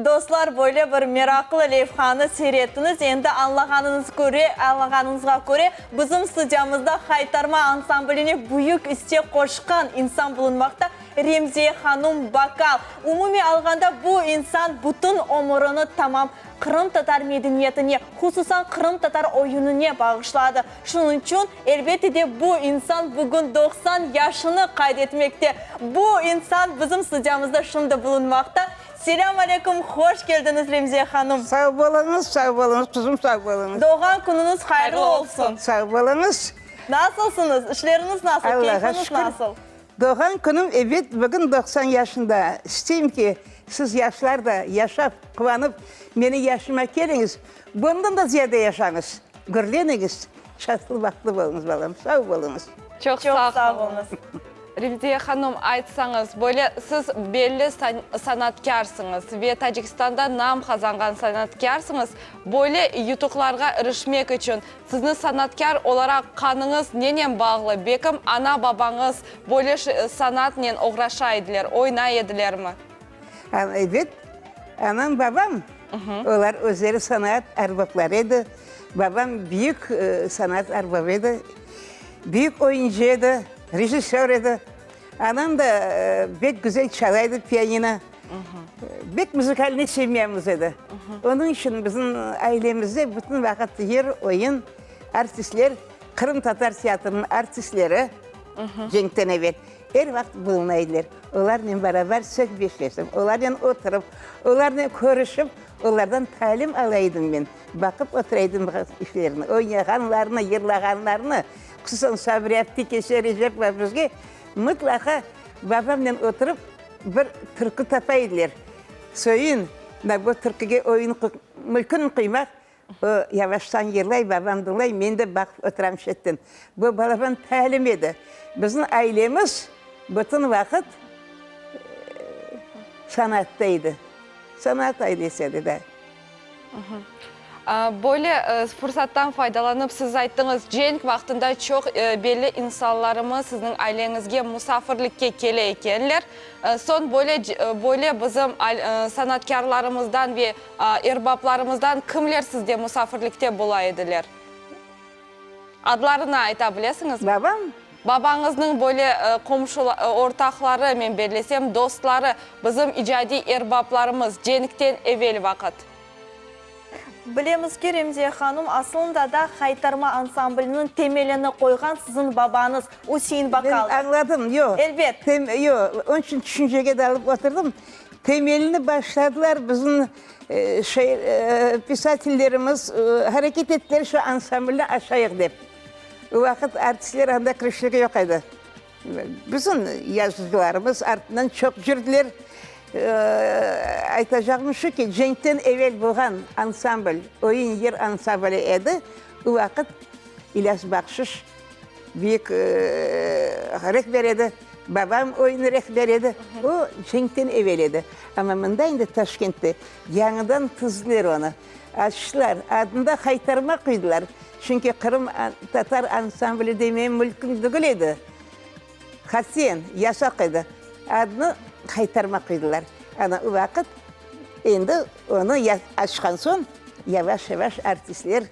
Dostlar, böyle bir meraqlı levhanı seyrettiñiz. Endi añlağanıñız köre, añlağanıñızğa köre, bizim studiyamızda Haytarma ansambline büyük isse qoşqan insan bulunmaqta, Remziye hanum Bakal. Umumiy alğanda, bu insan bütün ömürini tamam qırımtatar medeniyetine, hususan qırımtatar oyunına bağışladı. Şunıñ içün, elbette de, bu insan bugün 90 yaşını qayd etmekte. Bu insan bizim studiyamızda şimdi bulunmaqta. Selâm aleyküm, hoş keldiñiz, Remziye hanım. Sağ oluñız, sağ oluñız, qızım, sağ oluñız. Doğğan künüñiz hayırlı olsun. Sağ oluñız. Nasılsıñız, işleriñiz nasıl, Allah'a keyfiñiz şükür. nasıl? Doğğan künüm, ebet, bugün 90 yaşında. İsteyim ki, siz yaşlar da yaşap, quvanıp, menim yaşıma keliñiz, bundan da ziyade yaşañız, gürleniñiz, şatlı-bahtlı oluñız, balam, sağ oluñız. Çoq sağ oluñız. Remziye hanım, aytsañız, böyle siz belli sanatkârsıñız ve Tacikistanda nam qazanğan sanatkârsıñız. Böyle yutuqlarğa irişmek içün sizni sanatkâr olaraq qanıñız nenen bağlı? Belkim ana-babañız böyle sanatnen oğraşa ediler, oynay edilermi? Ebet, anam-babam, olar özleri sanat erbapları edi. Babam büyük sanat erbabı edi, büyük oyuncı edi. Rejissör edi. Anam da bek güzel çala edi pianino. Bek muzikalnıy semyamız edi. Onıñ içün bizim ailemizde bütün vaqıt yır, oyun, artistler, qırımtatar teatrınıñ artistleri cenkten evel er vaqıt buluna ediler. Olarnen beraber söhbetleşip, olarnen oturıp, olarnen körüşip, olardan talim ala edim men. Baqıp otura edim işlerini, oynağanlarını, yırlağanlarını. Hususan Sabri apte kelse Recep bizge mıtlaqa babamnen oturıp bir türkü tapa ediler. Söyün, mına bu türküge oyun mülkün qoymaq, o yavaştan yırlay, babam dıñlay, men de baqıp oturam şetten. Bu balaban talim edi. Bizim ailemiz bütün vaqıt sanatta edi. Sanat ailesi edi da. Böyle fırsattan faydalanıp, siz ayttıñız, cenk vaqtında çoq belli insanlarımız sizniñ aileñizge musafirlikke kele ekenler. Soñ böyle böyle bizim sanatkârlarımızdan ve erbaplarımızdan kimler sizde musafirlikte bola ediler? Adlarını ayta bilesiñizmi? Babam. Babañıznıñ böyle qomşu ortaqları, men bellesem, dostları, bizim icadiy erbaplarımız, cenkten evel vaqıt. Bilemiz ki, Remziye hanım, aslında da Haytarma ansambliniñ temelini qoyğan siziñ babañız, Üsein Bakalov. Men añladım, yoq. Elbet. Yoq, onıñ içün tüşüncege dalıp oturdım. Temelini başladılar bizim şey, pisatellerimiz, hareket ettiler şu ansamblni açayıq dep. O vaqıt artistler anda kirişligi yoq edi. Bizim yazıcılarımız artından çoq cürdiler. Aytacağım şu ki, cenkten evel bolğan ansambl, oyun-yır ansambli edi. O vaqıt İlyas Bahşiş büyük rehber edi, babam oyun rehber edi. O cenkten evel edi. Amma mında endi Taşkentte yañıdan tizdiler onı. Açtılar, adını da Haytarma qoydılar. Çünki Qırım tatar ansambli demeye mülkün degil edi. Qatiyen, yasaq edi. Adını Haytarma qoydılar. Ana o vaqıt endi onı açqan soñ yavaş-yavaş artistler,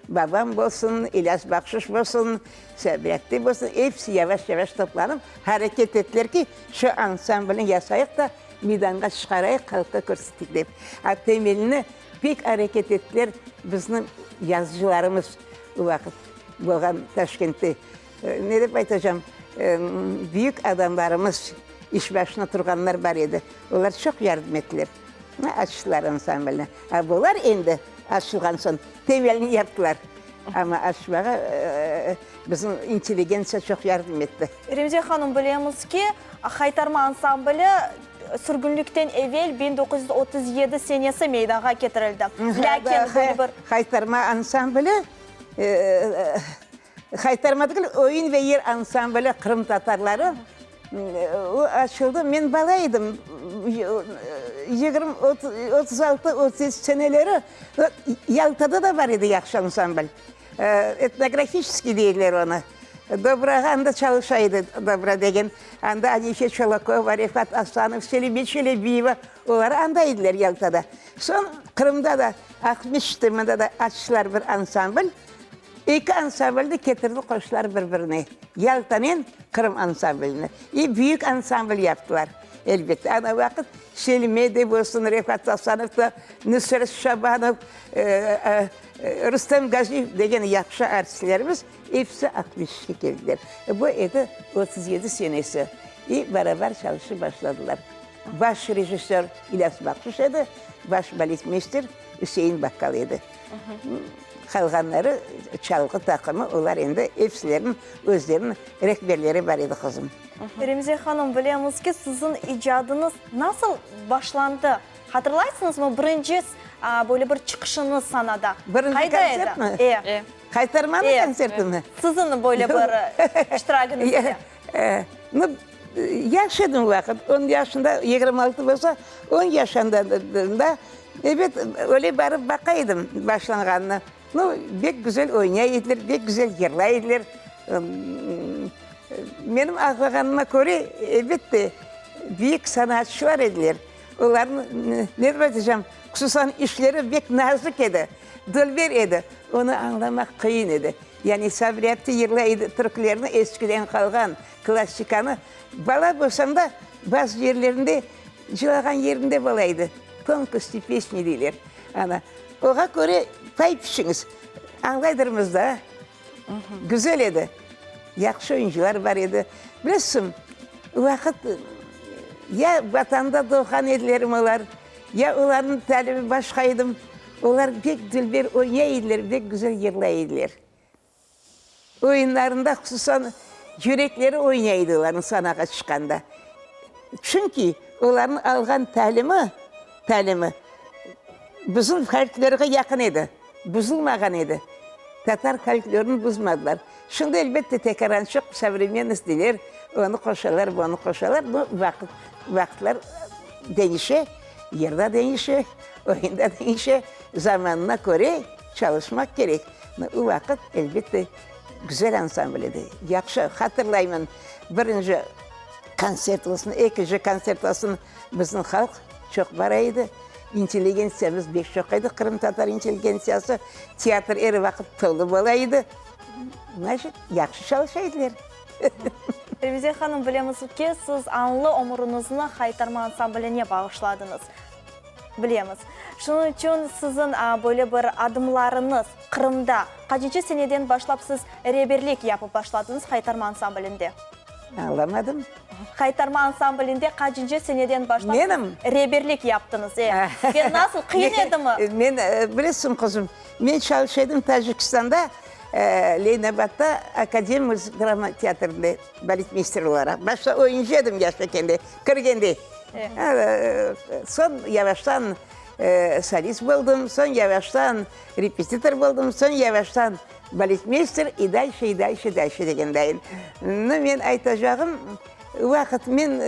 babam bolsun, İlyas Bahşiş bolsun, Sabriatti bolsun, episi yavaş-yavaş toplanıp hareket ettiler ki, şu ansamblni yasayıq da, meydanğa çıqarayıq, halqqa körseteyik dep. A temelini pek areket ettiler bizni yazıcılarımız o vaqıt bolğan Taşkentte. Ne dep aytacam, büyük adamlarımız, iş başında turğanlar bar edi. Olar çoq yardım ettiler. Açtılar ansamblni. A bular endi açılğan soñ temelini yaptılar. Amma açmağa bizim intelligentsiya çoq yardım etti. Remziye hanım, bilemiz ki, Haytarma ansambli sürgünlikten evel 1937 senesi meydanğa ketirildi. Lâkin böyle bir. Haytarma ansambli, Haytarma degil, Oyun ve yır ansambli qırımtatarları, o açıldı, men bala edim, 20, 36, 37 seneleri, Yaltada da bar edi yahşı ansambl, etnografiçeskiy deyler onı. Dobrağa anda çalışa edi, Dobra degen. Anda Anife Çolakova, Refat Asanov, Selime Çelebiyeva, olar anda ediler Yaltada. Soñ Qırımda da, Aqmescitte mında da açtılar bir ansambl. Eki ansamblni ketirdi qoştılar bir-birine, Yaltanen Qırım ansamblini. İ büyük ansambl yaptılar, elbette. Ana vaqıt Selime de bolsun, Refat Asanov da, Nusret Şabanov, Rustem Gaziyev degen yahşı artistlerimiz episi Aqmescitke keldiler. Bu edi 37 senesi. İ barabar çalışıp başladılar. Baş rejissör İlyas Bahşiş edi, baş baletmeyster Üsein Bakkal edi. Qalğanları çalğı taqımı, olar endi episileriniñ özleriniñ rehberleri bar edi, qızım. Remziye hanım, bilemiz ki, siziñ icadıñız nasıl başlandı? Hatırlaysıñızmı, birinci böyle bir çıqışıñız sanada? Birinci Qayda edi? kontsertmi? E. Qaytarmanıñ kontsertimi? Siziñ böyle bir iştiragiñiz ile. Nu, yaş edim o vaqıt, on yaşında, 26 bolsa, on yaşında, ebet, öyle barıp baqa edim başlanğanını. Nu, bek güzel oynay ediler, bek güzel yırlay ediler. Menim añlağanıma köre, elbette, büyük sanatçılar ediler. Olarnıñ, ne dep aytacam, hususan işleri bek nazik edi, dülber edi, onı añlamaq qıyın edi. Yani Sabri apte yırlay edi türkülerni, eskiden qalğan klassikanı. Bala bolsam da, bazı yerlerinde cılağan yerinde bola edi. Tonkosti pesni deyler. Ana, oğa köre pay piçiñiz, añlaydırmız da. Güzel edi. Yahşı oyuncılar bar edi. Bilesiñ, o vaqıt ya Vatanda doğğan edilermi olar, ya olarnıñ talimi başqa edim. Olar pek dülber oynay ediler, pek güzel yırlay ediler. Oyunlarında hususan yürekleri oynay edi olarnıñ sanağa çıqqanda. Çünki olarnıñ alğan talimi, talimi bizim folklorğa yaqın edi. Buzulmağan edi. Tatar folklorını buzmadılar. Şimdi, elbette, tekaran çoq sovremennost deyler, onı qoşalar, bunı qoşalar. Bu vaqıt, vaqıtlar deñişe, yır da deñişe, oyun da deñişe. Zamanına köre çalışmaq kerek. O vaqıt, elbette, güzel ansambl edi. Yahşı hatırlayman, birinci kontsert olsun, ekinci kontsert olsun, bizim halq çoq bara edi. İntelligentsiyamız bek çoq edi, qırımtatar intelligentsiyası, teatr er vaqıt tolu bola edi. Значит, yahşı çalışa ediler. Remziye hanım, bilemiz ki, siz añlı ömüriñizni Haytarma ansambline bağışladıñız. Bilemiz. Şunıñ içün siziñ böyle bir adımlarıñız Qırımda, qaçıncı seneden başlap siz reberlik yapıp başladıñız Haytarma ansamblinde? Añlamadım. Haytarma ansamblinde qaçıncı seneden başlap Menim? reberlik yaptıñız? E, ve nasıl, qıyın edimi? Men, bilesiñ, qızım, men çalışa edim Tacikistanda, Leninabadda akademiya müzik drama teatrinde baletmeyster olaraq. Başta oyuncı edim yaş ekende, kirgende. Soñ yavaştan solist boldım, soñ yavaştan repetitor boldım, soñ yavaştan Baletmeyster i dalşe, i dalşe, dalşe degendayın. Nu, men aytacağım, vaqıt men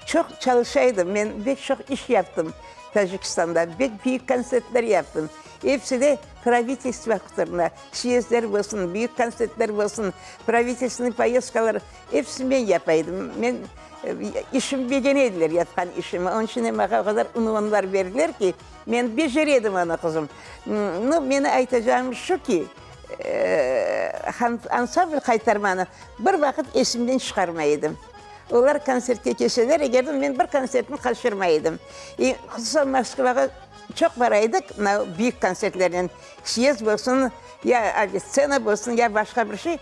çoq çalışa edim, men bek çoq iş yaptım Tacikistanda, bek büyük kontsertler yaptım. Episi de pravitelstvo huturına, syezdler bolsun, büyük kontsertler bolsun, pravitelstvenıy poyezdkalar, episini men yapa edim. Men işim begene ediler, yapqan işimi, onıñ içün de maña o qadar unvanlar berdiler ki, Men becere edim onı, qızım. Nu, meni aytacağım şu ki, ansambl Qaytarmanı bir vaqıt esimden çıqarmay edim. Olar kontsertke kelseler eger de, men bir kontsertni qaçırmay edim. İ, hususan Moskvağa çoq bara edik, mına büyük kontsertlernen, syezd bolsun, ya Avitsena bolsun, ya başqa bir şey.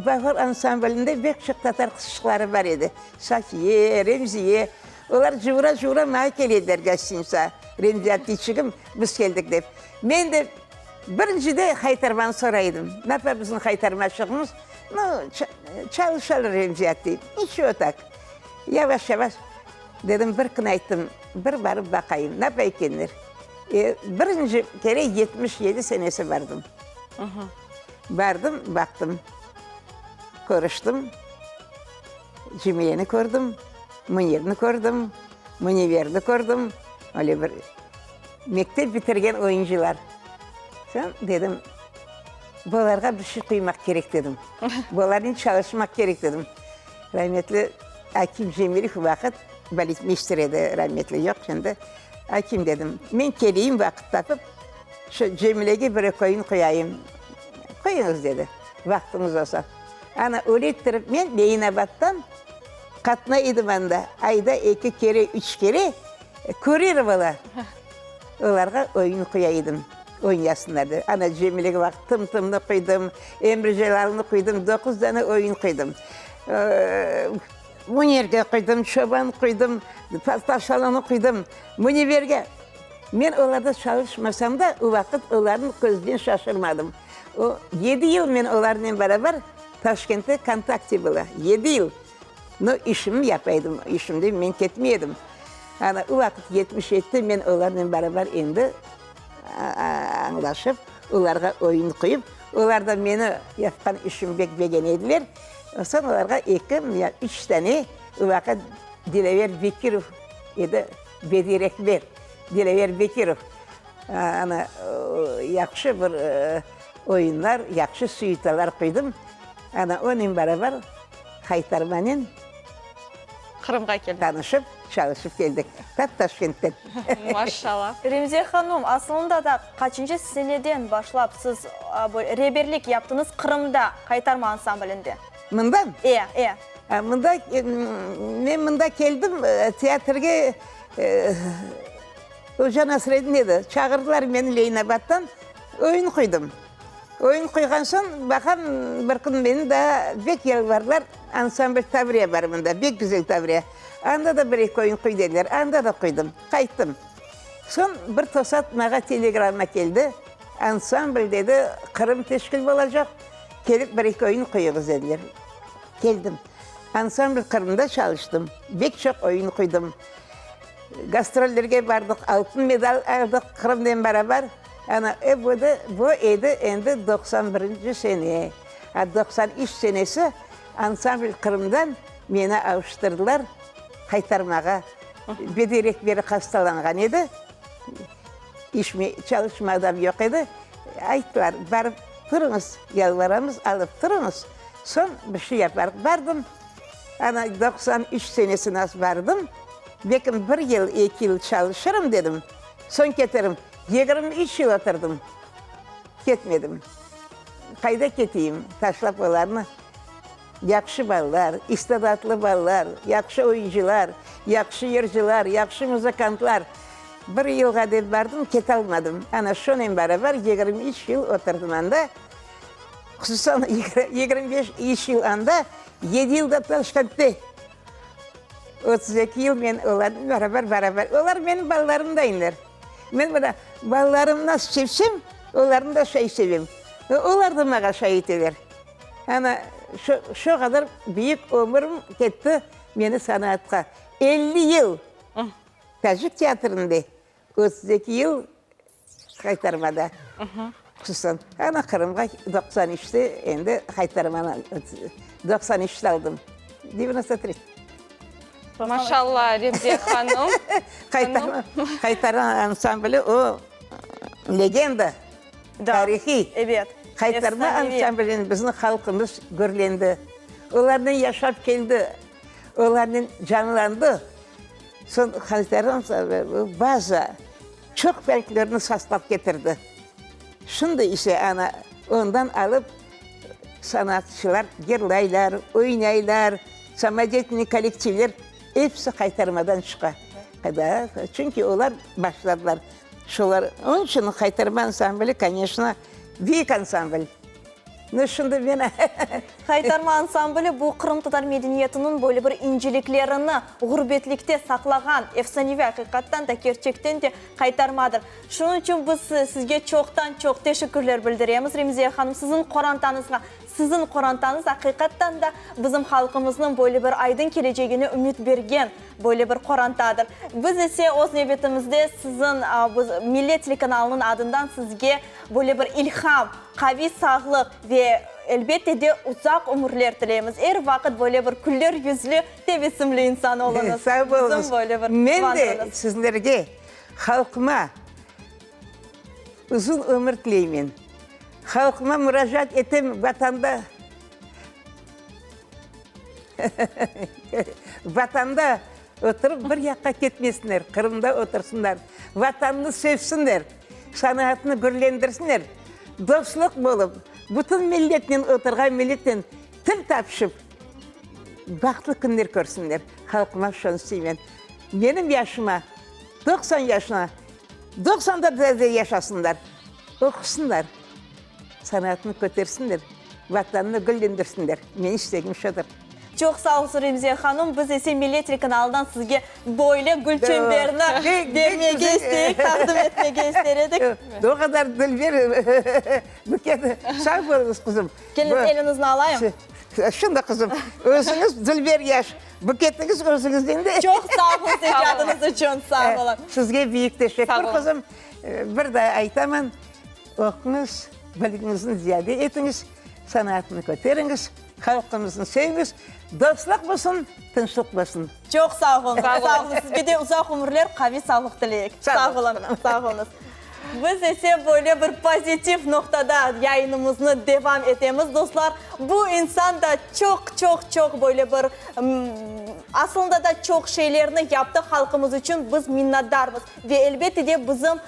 Bahor ansamblinde bek çoq tatar qızçıqları bar edi, Safiye, Remziye. Olar cuvura-cuvura maña kele ediler gostinitsa, Remzi aptiyçigim, biz keldik dep. Men de birincide Haytarmanı soray edim, Napa bizim Haytarmaçığımız? Nu, çalışalar Remzi aptiy, niçego tak. Yavaş-yavaş, dedim, bir kün ayttım, bir barıp baqayım, napa ekenler. E, birinci kere 77 senesi bardım. Bardım, baqtım, körüştim. Cemileni kördim, Münirni kördim, Müneverni kördim, öyle bir mektep bitirgen oyuncılar. Soñ dedim, Bularğa bir şey qoymaq kerek dedim. Bularnen çalışmaq kerek dedim. Rametli Akim Cemilev o vaqıt baletmeyster edi, rametli yoq şimdi. Akim dedim, men keleyim vaqıt tapıp, şu Cemilege bir eki oyun qoyayım. Qoyuñız dedi, vaqtıñız olsa. Ana, öyle ettirip men Leninabaddan qatnay edim anda, ayda eki kere, üç kere körer bala. Olarğa oyun qoya edim, oynasınlar dep. Ana, Cemilege vaqıt Tım-tımnı qoydım, Emri Celâlnı qoydım, doquz dane oyun qoydım. Münerge qoydım, Çoban qoydım, Tavşananı qoydım, Müniverge. Men olarda çalışmasam da, o vaqıt olarnı közden şaşırmadım. O, yedi yıl men olarnen beraber Taşkentte kontakte bola, yedi yıl. No, işimni yapa edim, işimden men ketmey edim. Ana, o vaqıt 77-te men olarnen beraber endi añlaşıp, olarğa oyun qoyıp, olar da meni yapqan işimni bek begene ediler. Soñ olarğa eki ya üç dane, o vaqıt Dilâver Bekirov edi, bediy rehber, Dilâver Bekirov. Ana, yahşı bir oyunlar, yahşı süitalar qoydım. Ana, onen beraber Haytarmanen Qırımğa keldik. Tanışıp, çalışıp keldik. Tap Taşkentten. Maşallah. Remziye hanım, asılında da qaçıncı seneden başlap siz reberlik yaptıñız Qırımda Haytarma ansamblinde? Mında? E, e. Mında, men mında keldim, teatrge Oca Nasreddin edi. Çağırdılar meni Leninabaddan, oyun qoydım. Oyun qoyğan soñ, baqam, bir kün meni daa bek yalvardılar, ansambl Tavriya bar mında, bek güzel Tavriya. Anda da bir-eki oyun qoy dediler, anda da qoydım. Qayttım. Soñ bir tosat mağa telegramma keldi, ansambl, dedi, Qırım teşkil bolacaq, kelip bir-eki oyun qoyuñız, dediler. Keldim. Ansambl Qırımda çalıştım, bek çoq oyun qoydım. Gastrollerge bardıq, altın medal aldıq Qırımnen beraber. Ana, e, bu da, bu edi endi 91-nci sene. A 93 senesi ansambl Qırımdan meni avuştırdılar Haytarmağa. Bediy rehberi hastalanğan edi, iş, çalışma adam yoq edi. Ayttılar, barıp turuñız, yalvaramız, alıp turuñız, soñ bir şey yaparıq. Bardım. Ana, 93 senesi nasıl bardım, belkim bir yıl, eki yıl çalışırım dedim, soñ keterim. 23 yıl oturdım, ketmedim. Qayda keteyim, taşlap olarnı? Yahşı balalar, istidatlı balalar, yahşı oyuncılar, yahşı yırcılar, yahşı muzıkantlar. Bir yılğa dep bardım, ketalmadım. Ana, şonen beraber 23 yıl oturdım anda. Hususan, 25 iş yıl anda, yedi yıl da Taşkentte. 32 yıl men olarnen beraber, beraber. Olar menim balalarımdayınlar. Men mına balalarımnı nasıl sevsem, olarnı da şay sevem. Olar da maña şay eteler. Ana, şu, şu qadar büyük ömürim ketti meni sanatqa. 50 yıl Tacik teatrinde, 32 yıl Haytarmada, hususan. Ana Qırımğa 93-te endi Haytarmanı 93-te aldım. Devyanosto tri. Maşallah, Remziye hanım. Haytarma, Haytarma ansambli o legenda, tarihiy. Evet. Haytarma ansamblinen bizim halqımız gürlendi. Olarnen yaşap keldi, olarnen canlandı. Soñ Haytarma ansambli baza. Çoq folklornı sastap ketirdi. Şimdi ise ana ondan alıp sanatçılar yırlaylar, oynaylar, samodeyatelnıy kollektivler episi Qaytarmadan çıqa. Da, çünki olar başladılar. Şolar, onıñ içün Qaytarma ansambli, koneçno, büyük ansambl. Nu, şimdi men. Haytarma ansambli bu qırımtatar medeniyetiniñ böyle bir inceliklerini ğurbetlikte saqlağan efsaneviy, aqiqattan da, kerçekten de qaytarmadır. Şunıñ içün biz sizge çoqtan-çoq teşekkürler bildiremiz, Remziye hanım, siziñ qorantañızğa. Siziñ qorantañız aqiqattan da bizim halqımıznıñ böyle bir aydın kelecegine ümüt bergen böyle bir qorantadır. Biz ise öz nevbetimizde siziñ, Millet telekanalınıñ adından sizge böyle bir ilham, Qaviy sağlıq ve, elbette de, uzaq ömürler tileymiz. Er vaqıt böyle bir küller yüzlü, tebessümli insan oluñız. Sağ oluñız. Bizim böyle bir Men de quvandırıñız. sizlerge, halqıma uzun ömür tileymen. Halqıma muracaat etem, Vatanda, Vatanda oturıp bir yaqqa ketmesinler, Qırımda otursınlar, Vatannı sevsinler, sanatnı gürlendirsinler, dostluq bolıp, bütün milletnen, oturğan milletnen til tapışıp, bahtlı künler körsinler. Halqıma şunı isteymen. Menim yaşıma, 90 yaşına, doqsanda da yaşasınlar, oqusınlar, sanatnı kötersinler, Vatannı güllendirsinler. Menim istegim şudır. Çoq sağ olsun, Remziye hanım. Biz ise Millet telekanalından sizge böyle gül çemberini bermege isteyik, taqdim etmege ister edik. O qadar dülber buket. Sağ oluñız, qızım. Keliñiz, eliñizni alayım. Şunda, qızım, özüñiz dülber yaş, buketiñiz özüñizden de. Çoq sağ oluñız icadıñız içün, sağ oluñ. Sizge büyük teşekkür, qızım. Bir daa aytaman, oquñız, bilgiñizni ziyade etiñiz, sanatnı köteriñiz. Halqımıznı sevmiz, dostluq bolsun, tınçlıq bolsun. Çoq sağ oluñ, sağ oluñ. Sizge de uzaq ömürler, qaviy sağlıq tileyik. Sağ oluñ, sağ oluñız. Biz ise böyle bir pozitiv noqtada yayınımıznı devam etemiz, dostlar. Bu insan da çoq, çoq, çoq böyle bir, aslında da çoq şeylerni yaptı halqımız içün, biz minnatdarmız. Ve elbette de bizim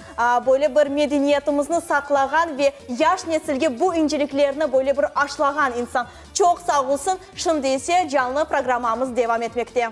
böyle bir medeniyetimizni saqlağan ve yaş nesilge bu inceliklerni böyle bir aşlağan insan. Çoq sağ olsun. Şimdi ise canlı programmamız devam etmekte.